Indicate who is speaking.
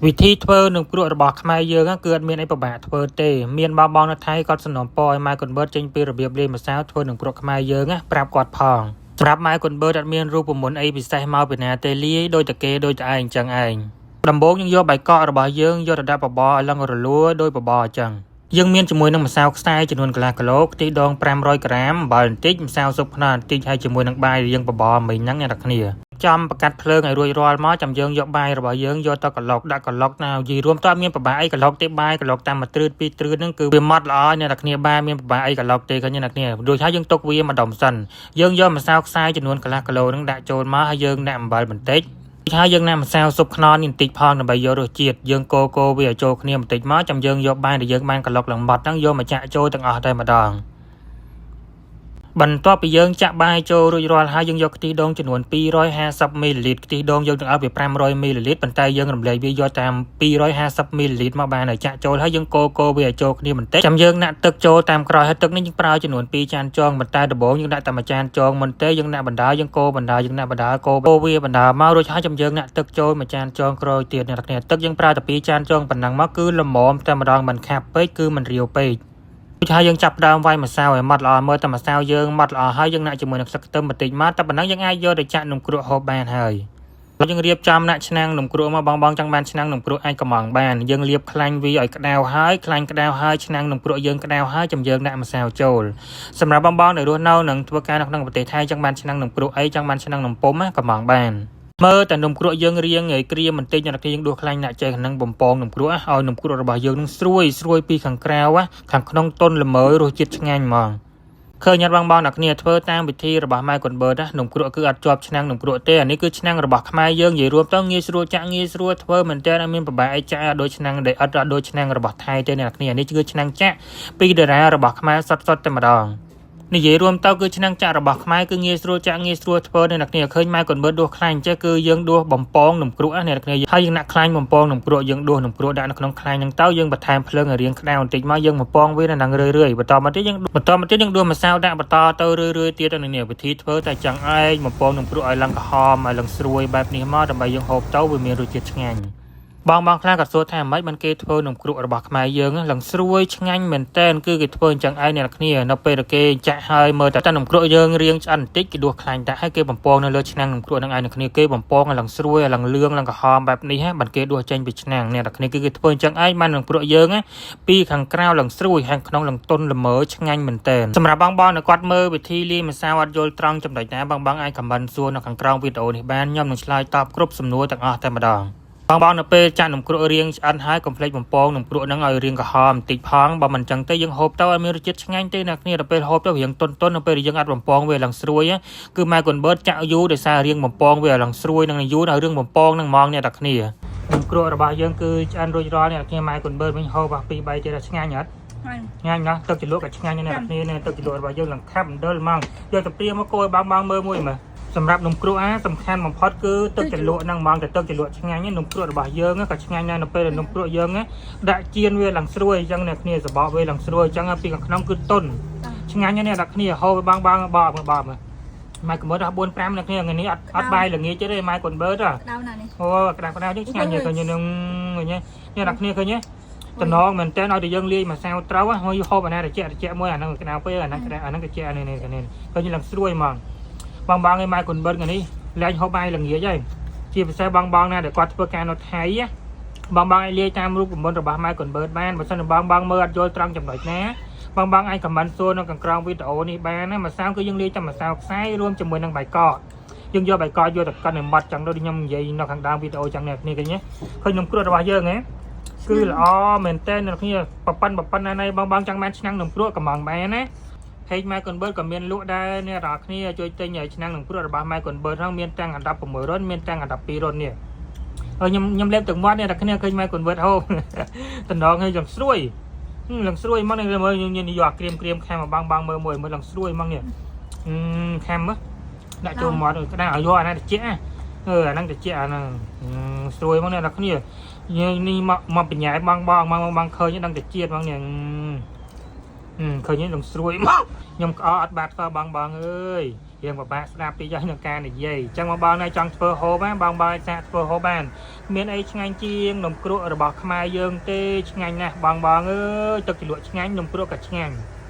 Speaker 1: វិធីធ្វើនំគ្រក់របស់ខ្មែរយើងគឺអត់មានអីពិបាកធ្វើទេមានបងបងនៅថៃគាត់សំណូមពរឲ្យម៉ែកុនបឺតចេញពីរបៀបលាយម្សៅធ្វើនំគ្រក់ខ្មែរយើងណាប្រាប់គាត់ផងសម្រាប់ម៉ែកុនបឺតអត់មានរូបមន្តអីពិសេសមកពីណាទេលាយដូចតែគេដូចតែឯងអញ្ចឹងឯងដំបូងយើងយកបាយកករបស់យើងយកទៅដាក់បបរឲ្យឡើងរលួយដោយបបរអញ្ចឹងយើងមានជាមួយនឹងម្សៅខ្សាយចំនួនកន្លះគីឡូខ្ទិះដូង500ក្រាមអំបិលបន្តិចម្សៅស៊ុបខ្នុរបន្តិចហើយជាមួយនឹងបាយរៀងបបរមិញហ្នឹងអ្នកនរគ្នា ចំប្រកាត់ភ្លើងឲ្យរួចរាល់មកចាំយើងយកបាយរបស់យើងយកទៅក្លុកដាក់ក្លុកណានិយាយរួមតើមានប្របាអីក្លុកទេបាយក្លុកតាមមួយត្រឿតពីរត្រឿតហ្នឹងគឺវាម៉ត់ល្អអ្នកនរគ្នាបាយមានប្របាអីក្លុកទេឃើញអ្នកនរគ្នារួចហើយយើងទុកវាម្ដុំសិនយើងយកម្សៅខ្សាយចំនួនកន្លះគីឡូហ្នឹងដាក់ចូលមកហើយយើងដាក់អំបិលបន្តិចហើយយើងដាក់ម្សៅស៊ុបខ្នុរនេះបន្តិចផងដើម្បីយករសជាតិយើងកូរកូរវាឲ្យចូលគ្នាបន្តិចមកចាំយើងយកបាយដែលយើងបានក្លុកឡើងម៉ត់ហ្នឹងយកមកចាក់ចូលទាំងអស់តែម្ដង បន្ទាប់ពីយើងចាក់បាយចូលរួចរាល់ហើយយើងយកខ្ទិះដូងចំនួន250មីលីលីត្រខ្ទិះដូងយើងទាំងអស់វា500មីលីលីត្រប៉ុន្តែយើងរំលែកវាយកតាម250មីលីលីត្រមកបានហើយចាក់ចូលហើយយើងកូរកូរវាឲ្យចូលគ្នាបន្តិចចាំយើងដាក់ទឹកចូលតាមក្រោយហើយទឹកនេះយើងប្រើចំនួន2ចានចងប៉ុន្តែដំបូងយើងដាក់តែមួយចានចងមុនទេយើងដាក់បណ្ដាយើងកូរបណ្ដាយើងដាក់បណ្ដាកូរកូរវាបណ្ដាមករួចហើយចាំយើងដាក់ទឹកចូលមួយចានចងក្រោយទៀតអ្នកនរគ្នាទឹកយើងប្រើតែ2ចានចងប៉ុណ្ណឹងមកគឺល្មមតែម្ដងមិនខាប់ពេកគឺមិនរាវពេក ដូចហើយយើងចាប់ដើមវាយម្សៅឲ្យម៉ត់ល្អមើលតែម្សៅយើងម៉ត់ល្អហើយយើងដាក់ជាមួយនឹងស្លឹកខ្ទឹមបន្តិចមកតែប៉ុណ្ណឹងយើងអាចយកទៅចាក់នំគ្រក់ហូបបានហើយយើងរៀបចំដាក់ឆ្នាំងនំគ្រក់មកបងបងចង់បានឆ្នាំងនំគ្រក់អាចកំងបានយើងលាបខ្លាញ់វាឲ្យក្តៅហើយខ្លាញ់ក្តៅហើយឆ្នាំងនំគ្រក់យើងក្តៅហើយចាំយើងដាក់ម្សៅចូលសម្រាប់បងបងដែលរស់នៅនិងធ្វើការនៅក្នុងប្រទេសថៃចង់បានឆ្នាំងនំគ្រក់អីចង់បានឆ្នាំងនំពុំកំងបានមើលតែនំគ្រក់យើងរៀងឲ្យក្រៀមបន្តិចអ្នកគេយើងដួសខ្លាញ់ដាក់ចេះក្នុងបំពងនំគ្រក់ឲ្យនំគ្រក់របស់យើងនឹងស្រួយស្រួយពីខាងក្រៅខាងក្នុងទន់ល្មើយរសជាតិឆ្ងាញ់ហ្មងឃើញអត់បងបងអ្នកគ្នាធ្វើតាមវិធីរបស់ម៉ែកុនបឺតណានំគ្រក់គឺអត់ជាប់ឆ្នាំងនំគ្រក់ទេអានេះគឺឆ្នាំងរបស់ខ្មែរយើងនិយាយរួមទៅងាយស្រួលចាក់ងាយស្រួលធ្វើមែនតើអត់មានប្របាអីចាក់អត់ដូចឆ្នាំងដែលអត់ដូចឆ្នាំងរបស់ថៃទេអ្នកគ្នានេះគឺឆ្នាំងចាក់ពីតារារបស់ខ្មែរសុទ្ធសុទ្ធតែម្ដងនិយាយរួមទៅគឺឆ្នាំងចាក់របស់ខ្មែរគឺងាយស្រួលចាក់ងាយស្រួលធ្វើអ្នកគ្នាឃើញម៉ែកុនបឺតដួសខ្លាញ់ចេះគឺយើងដួសបំពងនំគ្រក់ណាអ្នកគ្នាហើយយើងដាក់ខ្លាញ់បំពងនំគ្រក់យើងដួសនំគ្រក់ដាក់នៅក្នុងខ្លាញ់ហ្នឹងទៅយើងបន្ថែមភ្លើងឲ្យរៀងក្តៅបន្តិចមកយើងបំពងវានៅនឹងរឿយរឿយបន្តមកទៀតយើងបន្តមកទៀតយើងដួសម្សៅដាក់បន្តទៅរឿយរឿយទៀតទៅនេះវិធីធ្វើតែចឹងឯងបំពងនំគ្រក់ឲ្យឡើងក្រហមឲ្យឡើងស្រួយបែបនេះមកដើម្បីយើងហូបទៅវាមានរសជាតិឆ្ងាញ់បងបងខ្លះក៏សួរថាម៉េចបានគេធ្វើនំគ្រក់របស់ខ្មែរយើងឡើងស្រួយឆ្ងាញ់មែនតែនគឺគេធ្វើអញ្ចឹងឯងអ្នកគ្នានៅពេលដែលគេចាក់ហើយមើលតែនំគ្រក់យើងរៀងឆ្អិនបន្តិចគេដួសខ្លាញ់ដាក់ហើយគេបំពងនៅលើឆ្នាំងនំគ្រក់ហ្នឹងឯងអ្នកគ្នាគេបំពងឲ្យឡើងស្រួយឲ្យឡើងលឿងឡើងក្រហមបែបនេះហ่ะបានគេដួសចេញពីឆ្នាំងអ្នកគ្នាគឺគេធ្វើអញ្ចឹងឯងបាននំគ្រក់យើងពីខាងក្រៅឡើងស្រួយខាងក្នុងឡើងទន់ល្មើឆ្ងាញ់មែនតែនសម្រាប់បងបងដែលគាត់មើលវិធីលាយម្សៅអត់យល់ត្រង់ចំណុចណាបងបងអាច comment សួរនៅខាងក្រោមវីដេអូនេះបានខ្ញុំនឹងឆ្លើយតបគ្រប់សំណួរទាំងអស់តែម្ដងបងបងនៅពេលចាក់នំគ្រក់រៀងឆ្អិនហើយកុំភ្លេចបំពងនំគ្រក់ហ្នឹងឲ្យរៀងក្រហមបន្តិចផងបើមិនចឹងទេយើងហូបទៅអត់មានរសជាតិឆ្ងាញ់ទេអ្នកគ្នាដល់ពេលហូបទៅរៀងទន់ទន់នៅពេលយើងអត់បំពងវាឡើងស្រួយគឺម៉ែកុនបឺតចាក់យូរដោយសាររៀងបំពងវាឡើងស្រួយនឹងយូរដល់រឿងបំពងហ្នឹងហ្មងអ្នកតាគ្នានំគ្រក់របស់យើងគឺឆ្អិនរួចរាល់អ្នកគ្នាម៉ែកុនបឺតវិញហូបអស់ពី3ទៀតឆ្ងាញ់អត់
Speaker 2: ហើយ
Speaker 1: ឆ្ងាញ់ណាស់ទឹកជ្រលក់ក៏ឆ្ងាញ់ដែរអ្នកគ្នានេះទឹកជ្រលក់របស់យើងឡើងខាប់អណ្ដិលហ្មងយកទៅព្រាមកគោឲ្យបងបងមើលមួយមើលសម្រាប់នំគ្រក់អាសំខាន់បំផុតគឺទឹកជ្រលក់ហ្នឹងហ្មងតែទឹកជ្រលក់ឆ្ងាញ់នំគ្រក់របស់យើងក៏ឆ្ងាញ់ដែរនៅពេលដែលនំគ្រក់យើងដាក់ចៀនវាឡើងស្រួយអញ្ចឹងអ្នកគ្នាសបកវាឡើងស្រួយអញ្ចឹងពីខាងក្នុងគឺទន់ឆ្ងាញ់ណាស់អ្នកគ្នាហូបឲ្យបងបងបបបបម៉ែកុំមើលដល់4 5អ្នកគ្នាថ្ងៃនេះអត់អត់បាយល្ងាចទេម៉ែកុនបើត
Speaker 2: ក្តៅណាស់នេះ
Speaker 1: អូក្តៅក្តៅនេះឆ្ងាញ់ឃើញនឹងឃើញនេះអ្នកគ្នាឃើញទេតំណងមែនតើឲ្យតែយើងលាយម្សៅត្រូវហើយហូបអាណាត្រជាក់ត្រជាក់មួយអាហ្នឹងក្តៅពេកអាហ្នឹងក្តៅអាហ្នឹងត្រជាក់នេះនេះនេះឃើញឡើងស្រួយហ្មងបងបងឯម៉ែគុណបិទថ្ងៃនេះលែងហូបបាយល្ងាចហើយជាពិសេសបងបងណាដែលគាត់ធ្វើការនៅថៃបងបងឲ្យលាយតាមរូបមន្តរបស់ម៉ែគុណបិទបានបើសិនបងបងមើលអត់យល់ត្រង់ចំណុចណាបងបងអាច comment សួរនៅខាងក្រោមវីដេអូនេះបានណាម្សៅគឺយើងលាយតែម្សៅខ្សាយរួមជាមួយនឹងបាយកកយើងយកបាយកកយកទៅកិនឲ្យម៉ត់ចឹងដូចខ្ញុំនិយាយនៅខាងដើមវីដេអូចឹងនេះគ្នាឃើញទេឃើញនំគ្រក់របស់យើងហ៎គឺល្អមែនតើអ្នកគ្នាប៉ប៉ិនប៉ប៉ិនណាស់បងបងចង់បានឆ្នាំងនំគ្រក់កំងបានណាហេកម៉ែកុនបឺតក៏មានលក់ដែរអ្នករាល់គ្នាជួយទិញឲ្យឆ្នាំងនំគ្រក់របស់ម៉ែកុនបឺតហ្នឹងមានទាំងអណ្ដាប់6រុនមានទាំងអណ្ដាប់2រុននេះហើយខ្ញុំខ្ញុំលេបទឹកមាត់អ្នករាល់គ្នាឃើញម៉ែកុនបឺតហូប តំណងឲ្យឡើងស្រួយឡើងស្រួយមកនេះមើលខ្ញុំយកអាក្រៀមក្រៀមខាំមកបងបងមើលមួយមើលឡើងស្រួយមកនេះខាំមើលដាក់ចូលមាត់ក្តៅឲ្យយកអាណាត្រជាក់អឺអាហ្នឹងត្រជាក់អាហ្នឹងស្រួយមកអ្នករាល់គ្នាយើងនេះមកមកបញ្ញាបងបងបងបងឃើញដឹងតែជាតិបងនេះឃើញឡើងស្រួយមកខ្ញុំក្អកអត់បាត់ក៏បងបងអើយ រៀងពិបាកស្ដាប់តិចហើយក្នុងការនិយាយអញ្ចឹងបងបងណាចង់ធ្វើហូបណាបងបងអាចសាកធ្វើហូបបានមានអីឆ្ងាញ់ជាងនំគ្រក់របស់ខ្មែរយើងទេឆ្ងាញ់ណាស់បងបងអើយទឹកជ្រលក់ឆ្ងាញ់នំគ្រក់ក៏ឆ្ងាញ់។